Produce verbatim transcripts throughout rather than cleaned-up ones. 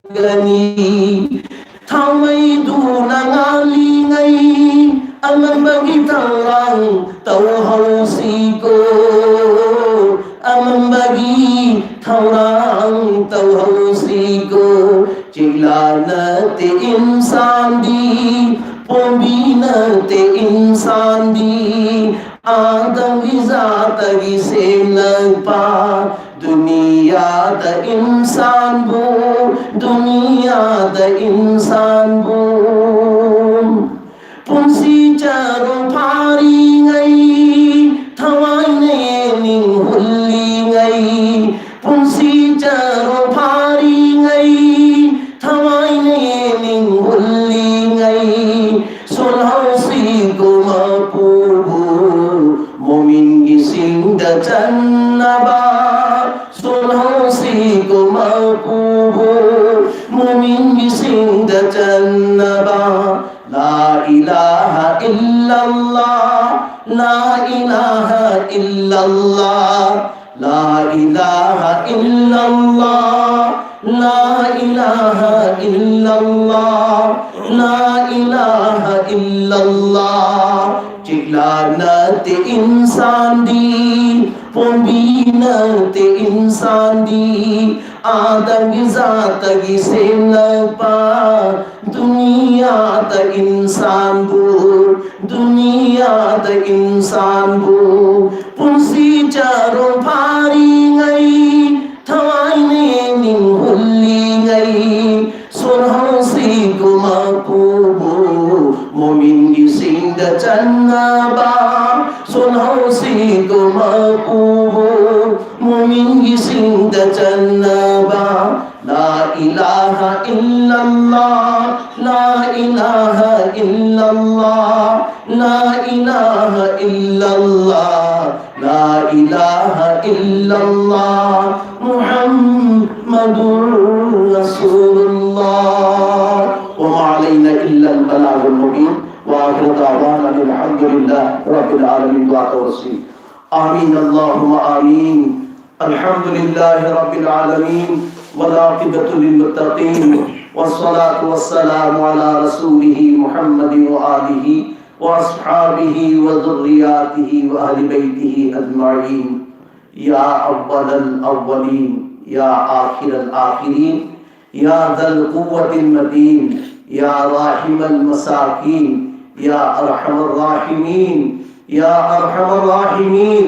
ꯒꯅꯤ꯫ ꯊꯥꯎꯃꯩꯗꯨꯅ ꯉꯥꯜꯂꯤꯉꯩ ꯑꯃꯝꯕꯒꯤ ꯊꯧꯔꯥꯡ ꯇꯧꯍꯧꯁꯤꯀꯣ꯫ ꯑꯃꯝꯕꯒꯤ ꯊꯧꯔꯥꯡ ꯇꯧꯍꯧꯁꯤꯀꯣ꯫ ꯆꯤꯛꯂꯥ ꯅꯠꯇꯦ ꯏꯟꯁꯥꯟꯗꯤ, ꯄꯣꯝꯕꯤ ꯅꯠꯇꯦ ꯏꯟꯁꯥꯟꯗꯤ꯫ ꯑꯥꯗꯝꯒꯤ ꯖꯥꯠꯇꯒꯤ ꯁꯦꯝꯂꯛꯄ ꯗꯨꯅꯤꯌꯥꯗ ꯏꯟꯁꯥꯟꯕꯨ, ꯗꯨꯅꯤꯌꯥꯗ ꯏꯟꯁꯥꯟꯕꯨ꯫ ꯄꯨꯟꯁꯤ ꯆꯔꯣ ꯐꯥꯔꯤꯉꯩ ꯊꯋꯥꯏꯅ ꯌꯦꯡꯅꯤꯡ ꯍꯨꯜꯂꯤꯉꯩ꯫ ꯄꯨꯟꯁꯤ ꯆꯔꯣ ꯐꯥꯔꯤꯉꯩ ꯊꯋꯥꯏꯅ ꯌꯦꯡꯅꯤꯡ ꯍꯨꯜꯂꯤꯉꯩ꯫ ꯁꯣꯜꯍꯧꯁꯤꯀꯣ ꯃꯄꯨꯕꯨ ꯃꯣꯃꯤꯟꯒꯤꯁꯤꯡꯗ ꯆꯟꯅꯕ꯫ ꯁꯣꯜꯍꯧꯁꯤꯀꯣ ꯃꯄꯨꯕꯨ ꯃꯣꯃꯤꯟꯒꯤꯁꯤꯡꯗ ꯆꯟꯅꯕ꯫ لا إله إلا الله، لا إله إلا الله، لا إله إلا الله، لا إله إلا الله، لا إله إلا الله. ꯆꯤꯛꯂꯥ ꯅꯠꯇꯦ ꯏꯟꯁꯥꯟꯗꯤ, ꯄꯣꯝꯕꯤ ꯅꯠꯇꯦ ꯏꯟꯁꯥꯟꯗꯤ꯫ ꯑꯥꯗꯝꯒꯤ ꯖꯥꯠꯇꯒꯤ ꯁꯦꯝꯂꯛꯄ ꯗꯨꯅꯤꯌꯥꯗ ꯏꯟꯁꯥꯟꯕꯨ, ꯗꯨꯅꯤꯌꯥꯗ ꯏꯟꯁꯥꯟꯕꯨ꯫ ꯄꯨꯟꯁꯤ ꯆꯔꯣ ꯐꯥꯔꯤꯉꯩ ꯊꯋꯥꯏꯅ ꯌꯦꯡꯅꯤꯡ ꯍꯨꯜꯂꯤꯉꯩ꯫ ꯁꯣꯜꯍꯧꯁꯤꯀꯣ ꯃꯄꯨꯕꯨ ꯃꯣꯃꯤꯟꯒꯤꯁꯤꯡꯗ ꯆꯟꯅꯕ꯫ ꯁꯣꯜꯍꯧꯁꯤꯀꯣ ꯃꯄꯨꯕꯨ ꯃꯣꯃꯤꯟꯒꯤꯁꯤꯡꯗ ꯆꯟꯅꯕ꯫ لا إله إلا الله، لا إله إلا الله، لا إله إلا الله، لا إله إلا الله، محمد رسول الله. وما علينا إلا البلاغ المبين. وآخر دعوانا أن الحمد لله رب العالمين. دعاء التوسل. آمين، اللهم آمين. الحمد لله رب العالمين. والعاقبة للمتقين، والصلاة والسلام على رسوله محمد وآله وأصحابه وذرياته وأهل بيته أجمعين. يا أول الأولين، يا آخر الآخرين، يا ذا القوة المتين، يا راحم المساكين، يا أرحم الراحمين، يا أرحم الراحمين،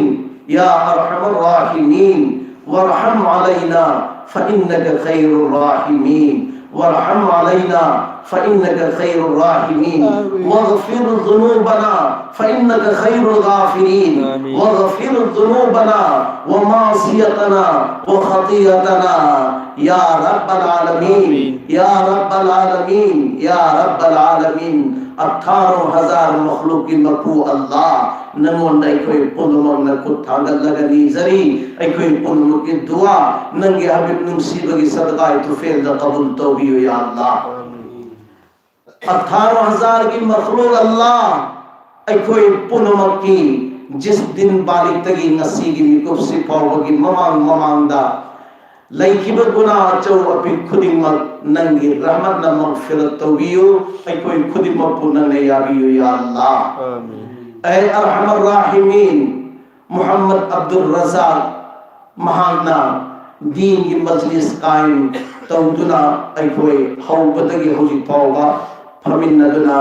يا أرحم الراحمين، وارحم علينا فإنك خير الراحمين، وارحم علينا فإنك خير الراحمين، آمين. واغفر ذنوبنا فإنك خير الغافرين، آمين. واغفر ذنوبنا ومعصيتنا وخطيئتنا يا رب العالمين، آمين. يا رب العالمين، يا رب العالمين. ꯑꯊꯥꯔꯣ ꯍꯖꯥꯔ ꯃꯈꯂꯨꯛꯀꯤ ꯃꯄꯨ ꯑꯜꯂꯥꯍ, ꯅꯪꯉꯣꯟꯗ ꯑꯩꯈꯣꯏ ꯄꯨꯝꯅꯃꯛꯅ ꯈꯨꯠ ꯊꯥꯡꯒꯠꯂꯒ ꯅꯤꯖꯔꯤ꯫ ꯑꯩꯈꯣꯏ ꯄꯨꯝꯅꯃꯛꯀꯤ ꯗꯨꯋꯥ, ꯅꯪꯒꯤ ꯍꯕꯤꯕ ꯅꯨꯡꯁꯤꯕꯒꯤ ꯁꯗꯀꯥꯏ ꯇꯨꯐꯦꯜꯗ ꯀꯕꯨꯜ ꯇꯧꯕꯤꯌꯨ, ꯌꯥ ꯑꯜꯂꯥꯍ꯫ ꯑꯊꯥꯔꯣ ꯍꯖꯥꯔꯒꯤ ꯃꯈꯂꯨꯛ ꯑꯜꯂꯥꯍ, ꯑꯩꯈꯣꯏ ꯄꯨꯝꯅꯃꯛꯀꯤ ꯖꯤꯁ ꯗꯤꯟ ꯕꯥꯂꯤꯛꯇꯒꯤ ꯉꯁꯤꯒꯤ ꯃꯤꯀꯨꯞꯁꯤ ꯐꯥꯎꯕꯒꯤ ꯃꯃꯥꯡ ꯃꯃꯥꯡꯗ ꯂꯩꯈꯤꯕ ꯒꯨꯅꯥ ꯑꯆꯧ ꯑꯄꯤꯛ ꯈꯨꯗꯤꯡꯃꯛ ꯅꯪꯒꯤ ꯔꯍꯃꯠꯅ ꯃꯒꯐꯤꯔꯠ ꯇꯧꯕꯤꯌꯨ꯫ ꯑꯩꯈꯣꯏ ꯈꯨꯗꯤꯡꯃꯛꯄꯨ ꯅꯪꯅ ꯌꯥꯕꯤꯌꯨ, ꯌꯥ ꯑꯜꯂꯥꯍ꯫ ꯑꯥꯃꯤꯟ꯫ ꯑꯦ ꯑꯔꯍꯃꯔ ꯔꯥꯍꯤꯃꯤꯟ, ꯃꯨꯍꯝꯃꯗ ꯑꯕꯗꯨꯜ ꯔꯖꯥꯛ ꯃꯍꯥꯛꯅ ꯗꯤꯟꯒꯤ ꯃꯖꯂꯤꯁ ꯀꯥꯏꯝ ꯇꯧꯗꯨꯅ ꯑꯩꯈꯣꯏ ꯍꯧꯕꯗꯒꯤ ꯍꯧꯖꯤꯛ ꯐꯥꯎꯕ ꯐꯝꯃꯤꯟꯅꯗꯨꯅ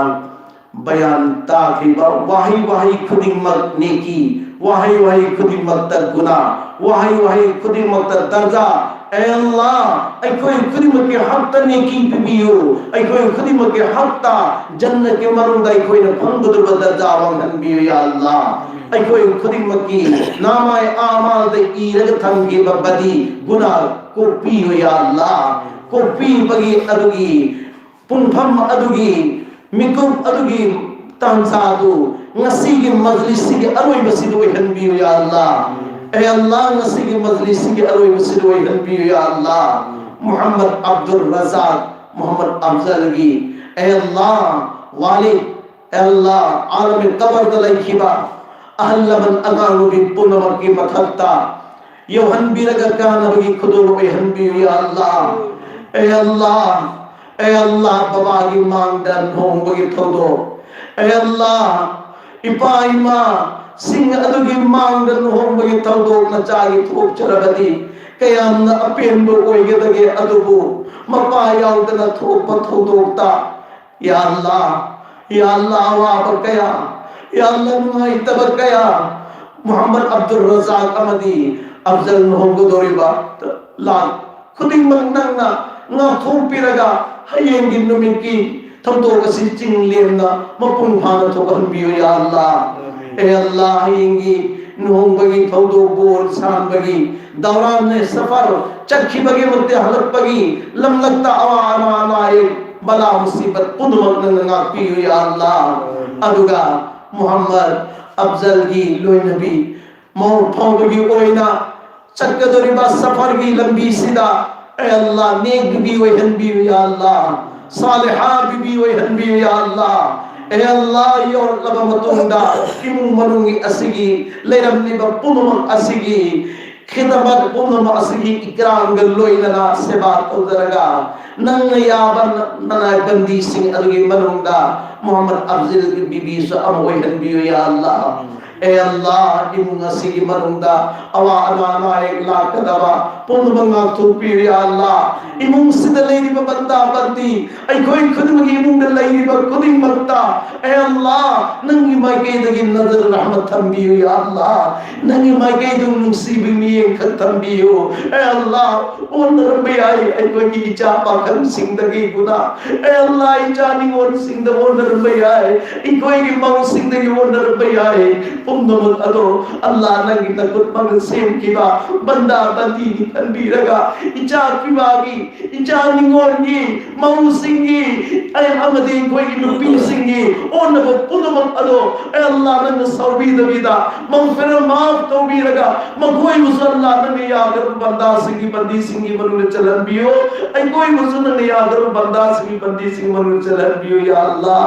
ꯕꯌꯥꯟ ꯇꯥꯈ꯭ꯔꯤꯕ ꯋꯥꯍꯩ ꯋꯥꯍꯩ ꯈꯨꯗꯤꯡꯃꯛ ꯅꯦꯀꯤ, ꯋꯥꯍꯩ ꯋꯥꯍꯩ ꯈꯨꯗꯤꯡꯃꯛꯇ ꯒꯨꯅꯥ, ꯋꯥꯍꯩ ꯋꯥꯍꯩ ꯈꯨꯗꯤꯡꯃꯛꯇ ꯗꯔꯖꯥ꯫ ꯑꯦ ꯑꯜꯂꯥꯍ, ꯑꯩꯈꯣꯏ ꯈꯨꯗꯤꯡꯃꯛꯀꯤ ꯍꯛꯇ ꯅꯦꯀꯤ ꯄꯤꯕꯤꯌꯨ, ꯑꯩꯈꯣꯏ ꯈꯨꯗꯤꯡꯃꯛꯀꯤ ꯍꯛꯇ ꯖꯟꯅꯠꯀꯤ ꯃꯅꯨꯡꯗ ꯑꯩꯈꯣꯏꯅ ꯐꯪꯒꯗꯧꯔꯤꯕ ꯗꯔꯖꯥ ꯋꯥꯡꯍꯟꯕꯤꯌꯨ, ꯌꯥ ꯑꯜꯂꯥꯍ꯫ ꯑꯩꯈꯣꯏ ꯈꯨꯗꯤꯡꯃꯛꯀꯤ ꯅꯥꯃꯥꯏ ꯑꯥꯃꯥꯜꯗ ꯏꯔꯒ ꯊꯝꯈꯤꯕ ꯕꯗꯤ ꯒꯨꯅꯥ ꯀꯣꯛꯄꯤꯌꯨ, ꯌꯥ ꯑꯜꯂꯥꯍ꯫ ꯀꯣꯛꯄꯤꯕꯒꯤ ꯑꯗꯨꯒꯤ ꯄꯨꯡꯐꯝ ꯑꯗꯨꯒꯤ ꯃꯤꯀꯨꯞ ꯑꯗꯨꯒꯤ ꯇꯥꯟꯖꯥꯗꯨ ꯉꯁꯤꯒꯤ ꯃꯖꯂꯤꯁꯁꯤꯒꯤ ꯑꯔꯣꯏꯕꯁꯤꯗ ꯑꯣꯏꯍꯟꯕꯤꯌꯨ, ꯌꯥ ꯑꯜꯂꯥꯍ꯫ ꯑꯦ ꯑꯜꯂꯥꯍ, ꯉꯁꯤꯒꯤ ꯃꯖꯂꯤꯁꯁꯤꯒꯤ ꯑꯔꯣꯏꯕꯁꯤꯗ ꯑꯣꯏꯍꯟꯕꯤꯌꯨ, ꯌꯥ ꯑꯜꯂꯥꯍ꯫ ꯃꯨꯍꯝꯃꯗ ꯑꯕꯗꯨꯜ ꯔꯖꯥꯛ, ꯃꯨꯍꯝꯃꯗ ꯑꯐꯖꯜꯒꯤ, ꯑꯦ ꯑꯜꯂꯥꯍ, ꯋꯥꯂꯤꯗ, ꯑꯦ ꯑꯜꯂꯥꯍ, ꯑꯥꯂꯝ ꯀꯕꯔꯗ ꯂꯩꯈꯤꯕ ꯑꯍꯜ ꯂꯃꯟ ꯑꯉꯥꯡ ꯅꯨꯕꯤ ꯄꯨꯝꯅꯃꯛꯀꯤ ꯃꯊꯛꯇ ꯌꯧꯍꯟꯕꯤꯔꯒ ꯀꯥꯟꯅꯕꯒꯤ ꯈꯨꯗꯣꯜ ꯑꯣꯏꯍꯟꯕꯤꯌꯨ, ꯌꯥ ꯑꯜꯂꯥ꯫ ꯑꯦ ꯑꯜꯂꯥ, ꯑꯦ ꯑꯜꯂꯥ, ꯕꯕꯥꯒꯤ ꯃꯥꯡꯗ ꯂꯨꯍꯣꯡꯕꯒꯤ ꯊꯧꯗꯣꯛ, ꯑꯦ ꯑꯜꯂꯥ, ꯏꯄꯥ ꯏꯃꯥꯁꯤꯡ ꯑꯗꯨꯒꯤ ꯃꯥꯡꯗ ꯂꯨꯍꯣꯡꯕꯒꯤ ꯊꯧꯗꯣꯛ ꯃꯆꯥꯒꯤ ꯊꯣꯛꯆꯔꯕꯗꯤ ꯀꯌꯥꯝꯅ ꯑꯄꯦꯟꯕ ꯑꯣꯏꯒꯗꯒꯦ꯫ ꯑꯗꯨꯕꯨ ꯃꯄꯥ ꯌꯥꯎꯗꯅ ꯊꯣꯛꯄ ꯊꯧꯗꯣꯛꯇ, ꯌꯥ ꯑꯜꯂꯥ, ꯌꯥ ꯑꯜꯂꯥ, ꯑꯋꯥꯕ ꯀꯌꯥ, ꯌꯥ ꯑꯜꯂꯥ, ꯅꯨꯡꯉꯥꯏꯇꯕ ꯀꯌꯥ ꯃꯨꯍꯝꯃꯗ ꯑꯕꯗꯨꯜ ꯔꯖꯥꯛ ꯑꯃꯗꯤ ꯑꯐꯖꯜ ꯂꯨꯍꯣꯡꯒꯗꯧꯔꯤꯕ ꯂꯥꯛ ꯈꯨꯗꯤꯡꯃꯛ ꯅꯪꯅ ꯉꯥꯛꯊꯣꯛꯄꯤꯔꯒ ꯍꯌꯦꯡꯒꯤ ꯅꯨꯃꯤꯠꯀꯤ ꯊꯧꯗꯣꯛ ꯑꯁꯤ ꯆꯤꯡ ꯂꯦꯝꯅ ꯃꯄꯨꯡ ꯐꯥꯅ ꯊꯣꯛꯍꯟꯕꯤꯌꯨ, ꯌꯥ ꯑꯜꯂꯥ꯫ ꯑꯦ ꯑꯜꯂꯥ, ꯍꯌꯦꯡꯒꯤ ꯂꯨꯍꯣꯡꯕꯒꯤ ꯊꯧꯗꯣꯛ, ꯕꯣꯔ ꯁꯥꯟꯕꯒꯤ ꯗꯧꯔꯥꯟ ꯁꯐꯔ ꯆꯠꯈꯤꯕꯒꯤ ꯃꯇꯦ ꯍꯜꯂꯛꯄꯒꯤ ꯂꯝꯂꯛꯇ ꯑꯋꯥ ꯑꯅꯥ, ꯑꯅꯥ ꯑꯌꯦꯛ, ꯕꯂꯥ ꯃꯨꯁꯤꯕꯠ ꯄꯨꯝꯅꯃꯛ ꯅꯪꯅ ꯉꯥꯛꯄꯤꯌꯨ, ꯌꯥ ꯑꯜꯂꯥ꯫ ꯑꯗꯨꯒ ꯃꯨꯍꯝꯃꯗ ꯑꯐꯖꯜꯒꯤ ꯂꯣꯏꯅꯕꯤ ꯃꯧ ꯐꯥꯎꯕꯒꯤ ꯑꯣꯏꯅ ꯆꯠꯀꯗꯧꯔꯤꯕ ꯁꯐꯔꯒꯤ ꯂꯝꯕꯤꯁꯤꯗ, ꯑꯦ ꯑꯜꯂꯥ, ꯅꯦꯛ ꯕꯤꯕꯤ ꯑꯣꯏꯍꯟꯕꯤꯌꯨ, ꯌꯥ ꯑꯜꯂꯥ꯫ ꯁꯥꯂꯤꯍꯥ ꯕꯤꯕꯤ ꯑꯣꯏꯍꯟꯕꯤꯌꯨ, ꯌꯥ ꯑꯜꯂꯥ꯫ ꯑꯦ ꯑꯜꯂꯥ, ꯌꯧꯔꯛꯂꯕ ꯃꯇꯨꯡꯗ ꯏꯃꯨꯡ ꯃꯅꯨꯡꯒꯤ ꯑꯁꯤꯒꯤ ꯂꯩꯔꯝꯂꯤꯕ ꯄꯨꯝꯅꯃꯛ ꯑꯁꯤꯒꯤ ꯈꯤꯗꯃꯠ ꯄꯨꯝꯅꯃꯛ ꯑꯁꯤꯒꯤ ꯏꯀꯔꯥꯝꯒ ꯂꯣꯏꯅꯅ ꯁꯦꯕꯥ ꯇꯧꯖꯔꯒ ꯅꯪꯅ ꯌꯥꯕ ꯅꯅꯥꯏ ꯕꯟꯗꯤꯁꯤꯡ ꯑꯗꯨꯒꯤ ꯃꯅꯨꯡꯗ ꯃꯨꯍꯝꯃꯗ ꯑꯐꯖꯜ ꯕꯤꯕꯤꯁꯨ ꯑꯃ ꯑꯣꯏꯍꯟꯕꯤꯌꯨ, ꯌꯥ ꯑꯜꯂꯥ꯫ ꯑꯦ ꯑꯜꯂꯥ, ꯏꯃꯨꯡ ꯑꯁꯤꯒꯤ ꯃꯅꯨꯡꯗ ꯑꯋꯥ ꯑꯅꯥ, ꯑꯅꯥ ꯑꯌꯦꯛ ꯂꯥꯛꯀꯗꯕ ꯄꯨꯝꯅꯃꯛ ꯉꯥꯛꯊꯣꯛꯄꯤꯌꯨ, ꯌꯥ ꯑꯜꯂꯥ꯫ ꯏꯃꯨꯡꯁꯤꯗ ꯂꯩꯔꯤꯕ ꯕꯟꯗꯥ ꯕꯟꯗꯤ, ꯑꯩꯈꯣꯏ ꯈꯨꯗꯤꯡꯃꯛꯀꯤ ꯏꯃꯨꯡꯗ ꯂꯩꯔꯤꯕ ꯈꯨꯗꯤꯡꯃꯛꯇ, ꯑꯦ ꯑꯜꯂꯥ, ꯅꯪꯒꯤ ꯃꯥꯏꯀꯩꯗꯒꯤ ꯅꯖꯔ ꯔꯍꯃꯠ ꯊꯝꯕꯤꯌꯨ, ꯌꯥ ꯑꯜꯂꯥ꯫ ꯅꯪꯒꯤ ꯃꯥꯏꯀꯩꯗ ꯅꯨꯡꯁꯤꯕ ꯃꯤꯠꯌꯦꯡ ꯈꯛ ꯊꯝꯕꯤꯌꯨ꯫ ꯑꯦ ꯑꯜꯂꯥ, ꯑꯣꯟꯅꯔꯝꯕ ꯌꯥꯏ ꯑꯩꯈꯣꯏꯒꯤ ꯏꯆꯥ ꯄꯥꯈꯪꯁꯤꯡꯗꯒꯤ ꯒꯨꯅꯥ, ꯑꯦ ꯑꯜꯂꯥ, ꯏꯆꯥ ꯅꯤꯉꯣꯜꯁꯤꯡꯗ ꯑꯣꯟꯅꯔꯝꯕ ꯌꯥꯏ, ꯑꯩꯈꯣꯏꯒꯤ ꯃꯧꯁꯤꯡꯗꯒꯤ ꯑꯣꯟꯅꯔꯝꯕ ꯌꯥꯏ꯫ ꯄꯨꯝꯅꯃꯛ ꯑꯗꯣ ꯑꯜꯂꯥ, ꯅꯪꯒꯤ ꯅꯈꯨꯠ ꯃꯥꯅ ꯁꯦꯝꯈꯤꯕ ꯕꯟꯗꯥ ꯕꯟꯗꯤꯅꯤ ꯈꯟꯕꯤꯔꯒ, ꯏꯆꯥ ꯄꯤꯕꯥꯒꯤ, ꯏꯆꯥ ꯅꯤꯉꯣꯜꯒꯤ, ꯃꯧꯁꯤꯡꯒꯤ, ꯑꯩ ꯑꯃꯗꯤ ꯑꯩꯈꯣꯏꯒꯤ ꯅꯨꯄꯤꯁꯤꯡꯒꯤ ꯑꯣꯟꯅꯕ ꯄꯨꯝꯅꯃꯛ ꯑꯗꯣ, ꯑꯦ ꯑꯜꯂꯥ, ꯅꯪꯅ ꯁꯥꯎꯕꯤꯗꯕꯤꯗ ꯃꯒꯐꯤꯔꯥꯠ ꯃꯥꯐ ꯇꯧꯕꯤꯔꯒ, ꯃꯈꯣꯏꯕꯨꯁꯨ ꯑꯜꯂꯥ, ꯅꯪꯅ ꯌꯥꯒꯗꯕ ꯕꯟꯗꯥꯁꯤꯡꯒꯤ, ꯕꯟꯗꯤꯁꯤꯡꯒꯤ ꯃꯅꯨꯡꯗ ꯆꯜꯍꯟꯕꯤꯌꯨ꯫ ꯑꯩꯈꯣꯏꯕꯨꯁꯨ ꯅꯪꯅ ꯌꯥꯒꯗꯕ ꯕꯟꯗꯥꯁꯤꯡꯒꯤ, ꯕꯟꯗꯤꯁꯤꯡꯒꯤ ꯃꯅꯨꯡꯗ ꯆꯜꯍꯟꯕꯤꯌꯨ, ꯌꯥ ꯑꯜꯂꯥ꯫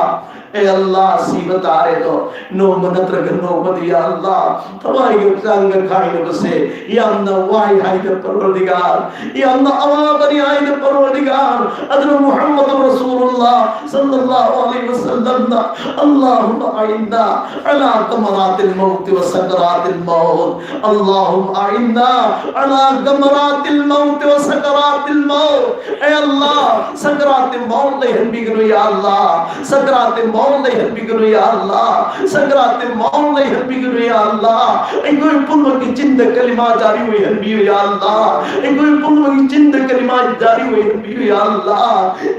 ꯑꯦ ꯑꯜꯂꯥ, ꯁꯤꯕ ꯇꯥꯔꯦꯗꯣ ꯅꯣꯡꯃ ꯅꯠꯇ꯭ꯔꯒ ꯅꯣꯡꯃꯗꯤ, ꯌꯥ ꯑꯜꯂꯥ, ꯊꯋꯥꯏꯒꯤ ꯍꯛꯆꯥꯡꯒ ꯈꯥꯏꯅꯕꯁꯦ ꯌꯥꯝꯅ ꯋꯥꯏ ꯍꯥꯏꯗ ꯄꯔꯋꯔꯗꯤꯒꯥꯔ, ꯌꯥꯝꯅ ꯑꯋꯥꯕꯅꯤ ꯍꯥꯏꯗ ꯄꯔꯋꯔꯗꯤꯒꯥꯔ꯫ ꯑꯗꯨꯅ ꯃꯨꯍꯝꯃꯗ ꯔꯁꯨꯂꯨꯜꯂꯥ ꯁꯜꯂꯜꯂꯥꯍꯨ ꯑꯂꯩꯍꯤ ꯋꯁꯜꯂꯝꯅ, اللهم أعنا على غمرات الموت وسكرات الموت. اللهم أعنا على غمرات الموت وسكرات الموت. ꯑꯦ ꯑꯜꯂꯥ, ꯁꯀꯔꯥꯇꯤ ꯃꯧꯠ ꯂꯩꯍꯟꯕꯤꯒꯅꯨ, ꯌꯥ ꯑꯜꯂꯥ. ꯁꯀꯔꯥꯇꯤ ꯃꯧꯠ ꯂꯩꯍꯟꯕꯤꯒꯅꯨ, ꯌꯥ ꯑꯜꯂꯥ. ꯁꯀꯔꯥꯇꯤ ꯃꯧꯠ ꯂꯩꯍꯟꯕꯤꯒꯅꯨ, ꯌꯥ ꯑꯜꯂꯥ. ꯑꯩꯈꯣꯏ ꯄꯨꯝꯅꯃꯛꯀꯤ ꯆꯤꯟꯗ ꯀꯂꯤꯃꯥ ꯖꯥꯔꯤ ꯑꯣꯏꯍꯟꯕꯤꯌꯨ, ꯌꯥ ꯑꯜꯂꯥ. ꯑꯩꯈꯣꯏ ꯄꯨꯝꯅꯃꯛꯀꯤ ꯆꯤꯟꯗ ꯀꯂꯤꯃꯥ ꯖꯥꯔꯤ ꯑꯣꯏꯍꯟꯕꯤꯌꯨ, ꯌꯥ ꯑꯜꯂꯥ.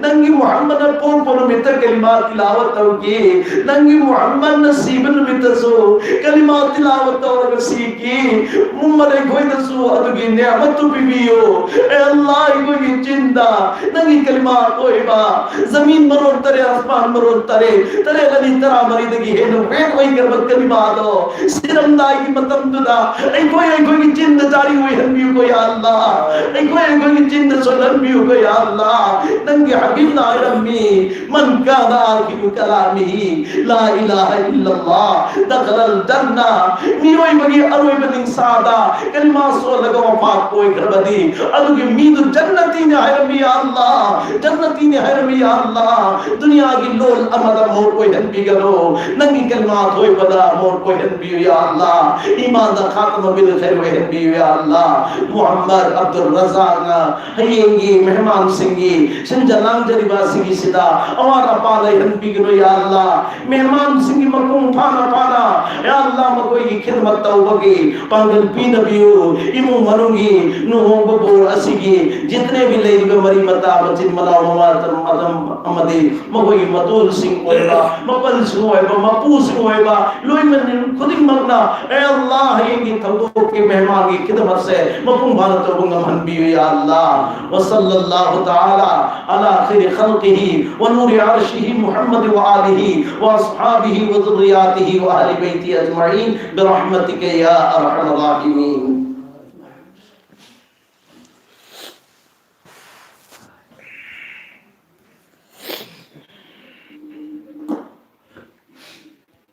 ꯅꯪꯒꯤ ꯃꯨꯍꯝꯃꯗꯅ ꯄꯣꯛꯄ ꯅꯨꯃꯤꯠꯇ ꯀꯂꯤꯃꯥ ꯇꯤꯂꯥꯋꯠ ꯇꯧꯈꯤ. ꯅꯪꯒꯤ ꯃꯨꯍꯝꯃꯗꯅ ꯁꯤꯕ ꯅꯨꯃꯤꯠꯇꯁꯨ ꯀꯂꯤꯃꯥ ꯇꯤꯂꯥꯋꯠ ꯇꯧꯔꯒ ꯁꯤꯈꯤ꯫ ꯃꯨꯝꯃꯗ ꯑꯩꯈꯣꯏꯗꯁꯨ ꯑꯗꯨꯒꯤ ꯅꯤꯌꯥꯃꯠꯇꯨ ꯄꯤꯕꯤꯌꯨ꯫ ꯑꯦ ꯑꯜꯂꯥ, ꯑꯩꯈꯣꯏꯒꯤ ꯆꯤꯟꯗ ꯅꯪꯒꯤ ꯀꯂꯤꯃꯥ ꯑꯣꯏꯕ, ꯖꯃꯤꯟ ꯃꯔꯣꯟ ꯇꯔꯦꯠ, ꯑꯁꯃꯥꯟ ꯃꯔꯣꯟ ꯇꯔꯦꯠ, ꯇꯔꯦꯠ ꯑꯅꯤ ꯇꯔꯥꯃꯔꯤꯗꯒꯤ ꯍꯦꯟꯅ ꯋꯦꯠ ꯑꯣꯏꯈ꯭ꯔꯕ ꯀꯂꯤꯃꯥꯗꯣ ꯁꯤꯔꯝꯗꯥꯏꯒꯤ ꯃꯇꯝꯗꯨꯗ ꯑꯩꯈꯣꯏ ꯑꯩꯈꯣꯏꯒꯤ ꯆꯤꯟꯗ ꯖꯥꯔꯤ ꯑꯣꯏꯍꯟꯕꯤꯌꯨꯀꯣ, ꯌꯥ ꯑꯜꯂꯥ. ꯑꯩꯈꯣꯏ ꯑꯩꯈꯣꯏꯒꯤ ꯆꯤꯟꯗ ꯁꯣꯜꯍꯟꯕꯤꯌꯨꯀꯣ, ꯌꯥ ꯑꯜꯂꯥ. ꯅꯪꯒꯤ ꯍꯕꯤꯕꯅ ꯍꯥꯏꯔꯝꯃꯤ, من كان آخر كلامه لا إله إلا الله دخل الجنة. ꯃꯤꯑꯣꯏꯕꯒꯤ ꯑꯔꯣꯏꯕ ꯅꯤꯡꯁꯥꯗ ꯀꯂꯤꯃꯥ ꯁꯣꯜꯂꯒ ꯋꯐꯥꯠ ꯑꯣꯏꯈ꯭ꯔꯕꯗꯤ ꯑꯗꯨꯒꯤ ꯃꯤꯗꯨ ꯖꯟꯅꯇꯤꯅꯤ ꯍꯥꯏꯔꯝꯃꯤ, ꯌꯥ ꯑꯜꯂꯥ. ꯖꯟꯅꯇꯤꯅꯤ ꯍꯥꯏꯔꯝꯃꯤ, ꯌꯥ ꯑꯜꯂꯥ. ꯗꯨꯅꯤꯌꯥꯒꯤ ꯂꯣꯜ ꯑꯃꯗ ꯃꯣꯔ ꯑꯣꯏꯍꯟꯕꯤꯒꯅꯨ. ꯅꯪꯒꯤ ꯀꯂꯤꯃꯥ ꯊꯣꯏꯕꯗ ꯃꯣꯔ ꯑꯣꯏꯍꯟꯕꯤꯌꯨ, ꯌꯥ ꯑꯜꯂꯥ. ꯏꯃꯥꯟꯗ ꯈꯥꯇꯃ ꯕꯤꯜ ꯈꯩꯔ ꯑꯣꯏꯍꯟꯕꯤꯌꯨ, ꯌꯥ ꯑꯜꯂꯥ. ꯃꯨꯍꯝꯃꯗ ꯑꯕꯗꯨꯜ ꯔꯖꯥꯛꯅ ꯍꯌꯦꯡꯒꯤ ꯃꯦꯍꯃꯥꯟꯁꯤꯡꯒꯤ ꯁꯤꯟꯖ ꯂꯥꯡꯖꯔꯤꯕ ꯑꯁꯤꯒꯤꯁꯤꯗ ꯑꯋꯥꯠ ꯑꯄꯥ ꯂꯩꯍꯟꯕꯤꯒꯅꯨ, ꯌꯥ ꯑꯜꯂꯥ. ꯃꯦꯍꯃꯥꯟꯁꯤꯡꯒꯤ ꯃꯄꯨꯡ ꯐꯥꯅ ꯐꯥꯅ, ꯌꯥ ꯑꯜꯂꯥ, ꯃꯈꯣꯏꯒꯤ ꯈꯤꯗꯃꯠ ꯇꯧꯕꯒꯤ ꯄꯥꯡꯒꯜ ꯄꯤꯅꯕꯤꯌꯨ. ꯏꯃꯨꯡ ꯃꯅꯨꯡꯒꯤ ꯂꯨꯍꯣꯡꯕ ꯕꯣꯔ ꯑꯁꯤꯒꯤ ꯖꯤꯇꯅꯦ ꯚꯤ ꯂꯩꯔꯤꯕ ꯃꯔꯤ ꯃꯇꯥ, ꯃꯆꯤꯟ ꯃꯅꯥꯎ, ꯃꯃꯥ ꯑꯃꯗꯤ ꯃꯈꯣꯏꯒꯤ ꯃꯇꯣꯜꯁꯤꯡ ꯑꯣꯏꯕ, ꯃꯄꯜꯁꯤꯡ ꯑꯣꯏꯕ, ꯃꯄꯨꯁꯤꯡ ꯑꯣꯏꯕ, ꯂꯣꯏꯅꯃꯛ ꯈꯨꯗꯤꯡꯃꯛꯅ, ꯑꯦ ꯑꯜꯂꯥ, ꯍꯌꯦꯡꯒꯤ ꯊꯧꯗꯣꯛꯀꯤ ꯃꯦꯍꯃꯥꯟꯒꯤ ꯈꯤꯗꯃꯠꯁꯦ ꯃꯄꯨꯡ ꯐꯥꯅ ꯇꯧꯕ ꯉꯝꯍꯟꯕꯤꯌꯨ, ꯌꯥ ꯑꯜꯂꯥ. وصلى الله تعالى على خير خلقه ونور عرشه محمد وآله وأصحابه وذرياته وأهل بيته أجمعين برحمتك يا أرحم الراحمين.